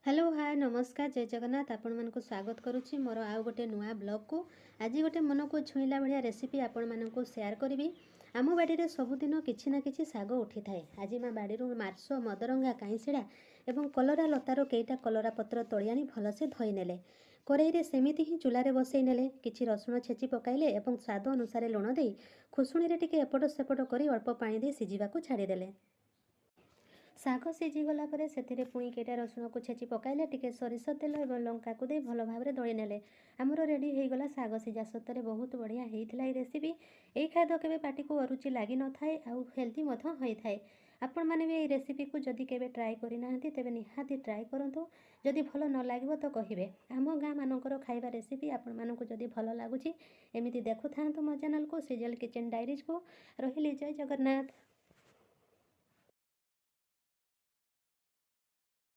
Hello, ହାଏ, ନମସ୍କାର, ଜୟ ଜଗନ୍ନାଥ। ଆପଣମାନଙ୍କୁ ସ୍ୱାଗତ କରୁଛି ମୋର ଆଉ ଗୋଟେ ନୂଆ ବ୍ଲଗ୍କୁ। ଆଜି ଗୋଟେ ମନକୁ ଛୁଇଁଲା ଭଳିଆ ରେସିପି ଆପଣମାନଙ୍କୁ ସେୟାର କରିବି। ଆମ ବାଡ଼ିରେ ସବୁଦିନ କିଛି ନା କିଛି ଶାଗ ଉଠିଥାଏ। ଆଜି ମା ବାଡ଼ିରୁ ମାର୍ସ, ମଦରଙ୍ଗା, କାଇଁଶିଡ଼ା ଏବଂ କଲରା ଲତାରୁ କେଇଟା କଲରା ପତ୍ର ତୋଳି ଆଣି ଭଲସେ ଧୋଇ ନେଲେ। କରେଇରେ ସେମିତି ହିଁ ଚୁଲାରେ ବସେଇ ନେଲେ। କିଛି ରସୁଣ ଛେଚି ପକାଇଲେ ଏବଂ ସ୍ୱାଦ ଅନୁସାରେ ଲୁଣ ଦେଇ ଖୁସୁଣିରେ ଟିକେ ଏପଟ ସେପଟ କରି ଅଳ୍ପ ପାଣି ଦେଇ ସିଝିବାକୁ ଛାଡ଼ିଦେଲେ। ଶାଗ ସିଝିଗଲା ପରେ ସେଥିରେ ପୁଣି କେଇଟା ରସୁଣକୁ ଛେଚି ପକାଇଲେ। ଟିକେ ସୋରିଷ ତେଲ ଏବଂ ଲଙ୍କାକୁ ଦେଇ ଭଲ ଭାବରେ ଦଳି ନେଲେ। ଆମର ରେଡ଼ି ହେଇଗଲା ଶାଗ ସିଝା। ସତରେ ବହୁତ ବଢ଼ିଆ ହେଇଥିଲା ଏଇ ରେସିପି। ଏଇ ଖାଦ୍ୟ କେବେ ପାଟିକୁ ଅରୁଚି ଲାଗିନଥାଏ ଆଉ ହେଲ୍ଦି ମଧ୍ୟ ହୋଇଥାଏ। ଆପଣମାନେ ବି ଏଇ ରେସିପିକୁ ଯଦି କେବେ ଟ୍ରାଏ କରିନାହାନ୍ତି, ତେବେ ନିହାତି ଟ୍ରାଏ କରନ୍ତୁ। ଯଦି ଭଲ ନ ଲାଗିବ ତ କହିବେ। ଆମ ଗାଁ ମାନଙ୍କର ଖାଇବା ରେସିପି ଆପଣମାନଙ୍କୁ ଯଦି ଭଲ ଲାଗୁଛି, ଏମିତି ଦେଖୁଥାନ୍ତୁ ମୋ ଚ୍ୟାନେଲକୁ, ସିଜଲ କିଚେନ୍ ଡାଇରିଜକୁ। ରହିଲି, ଜୟ ଜଗନ୍ନାଥ।